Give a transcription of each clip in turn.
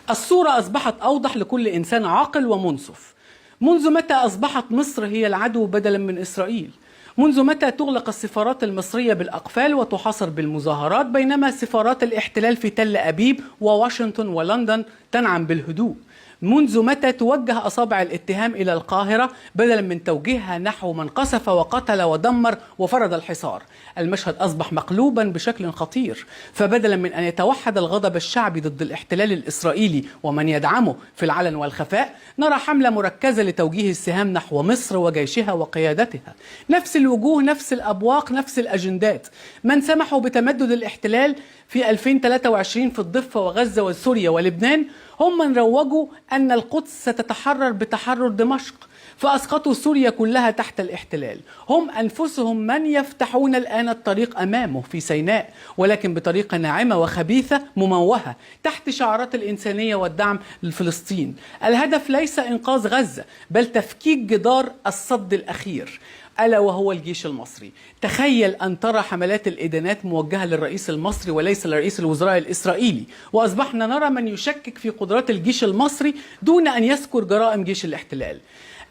الصورة أصبحت أوضح لكل إنسان عاقل ومنصف. منذ متى أصبحت مصر هي العدو بدلا من إسرائيل؟ منذ متى تغلق السفارات المصرية بالأقفال وتحاصر بالمظاهرات، بينما سفارات الاحتلال في تل أبيب وواشنطن ولندن تنعم بالهدوء؟ منذ متى توجه أصابع الاتهام إلى القاهرة بدلا من توجيهها نحو من قصف وقتل ودمر وفرض الحصار؟ المشهد أصبح مقلوبا بشكل خطير، فبدلا من أن يتوحد الغضب الشعبي ضد الاحتلال الإسرائيلي ومن يدعمه في العلن والخفاء، نرى حملة مركزة لتوجيه السهام نحو مصر وجيشها وقيادتها. نفس الوجوه، نفس الأبواق، نفس الأجندات. من سمحوا بتمدد الاحتلال في 2023 في الضفة وغزة وسوريا ولبنان هم من روجوا أن القدس ستتحرر بتحرر دمشق، فأسقطوا سوريا كلها تحت الاحتلال. هم أنفسهم من يفتحون الآن الطريق أمامه في سيناء، ولكن بطريقة ناعمة وخبيثة مموهة تحت شعارات الإنسانية والدعم لفلسطين. الهدف ليس إنقاذ غزة، بل تفكيك جدار الصد الأخير، ألا وهو الجيش المصري. تخيل أن ترى حملات الإدانات موجهة للرئيس المصري وليس لرئيس الوزراء الإسرائيلي، وأصبحنا نرى من يشكك في قدرات الجيش المصري دون أن يذكر جرائم جيش الاحتلال.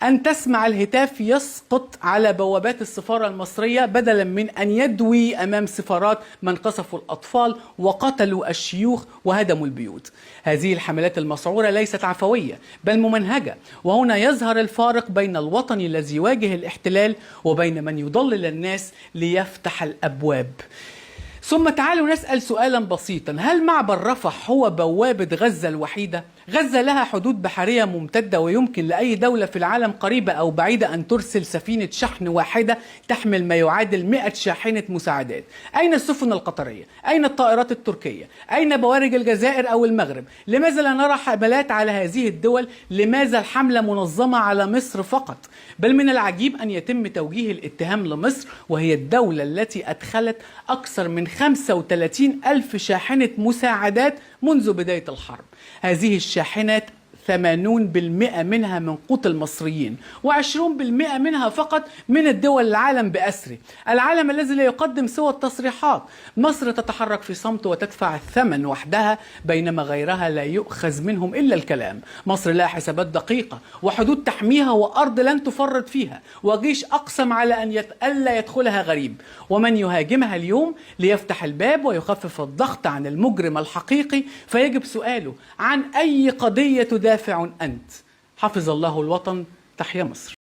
أن تسمع الهتاف يسقط على بوابات السفارة المصرية بدلا من أن يدوي أمام سفارات من قصفوا الأطفال وقتلوا الشيوخ وهدموا البيوت. هذه الحملات المسعورة ليست عفوية بل ممنهجة، وهنا يظهر الفارق بين الوطني الذي يواجه الاحتلال وبين من يضلل الناس ليفتح الأبواب. ثم تعالوا نسأل سؤالا بسيطا: هل معبر رفح هو بوابة غزة الوحيدة؟ غزة لها حدود بحرية ممتدة، ويمكن لأي دولة في العالم قريبة أو بعيدة أن ترسل سفينة شحن واحدة تحمل ما يعادل 100 شاحنة مساعدات. أين السفن القطرية؟ أين الطائرات التركية؟ أين بوارج الجزائر أو المغرب؟ لماذا لا نرى حملات على هذه الدول؟ لماذا الحملة منظمة على مصر فقط؟ بل من العجيب أن يتم توجيه الاتهام لمصر، وهي الدولة التي أدخلت أكثر من 35 ألف شاحنة مساعدات منذ بداية الحرب. هذه الشاحنات 80% منها من قوت المصريين، و20% منها فقط من الدول العالم بأسره، العالم الذي لا يقدم سوى التصريحات. مصر تتحرك في صمت وتدفع الثمن وحدها، بينما غيرها لا يؤخذ منهم إلا الكلام. مصر لها حسابات دقيقة وحدود تحميها وأرض لن تفرط فيها، وجيش أقسم على أن ألا يدخلها غريب. ومن يهاجمها اليوم ليفتح الباب ويخفف الضغط عن المجرم الحقيقي فيجب سؤاله: عن أي قضية تدافع أنت؟ حفظ الله الوطن. تحيا مصر.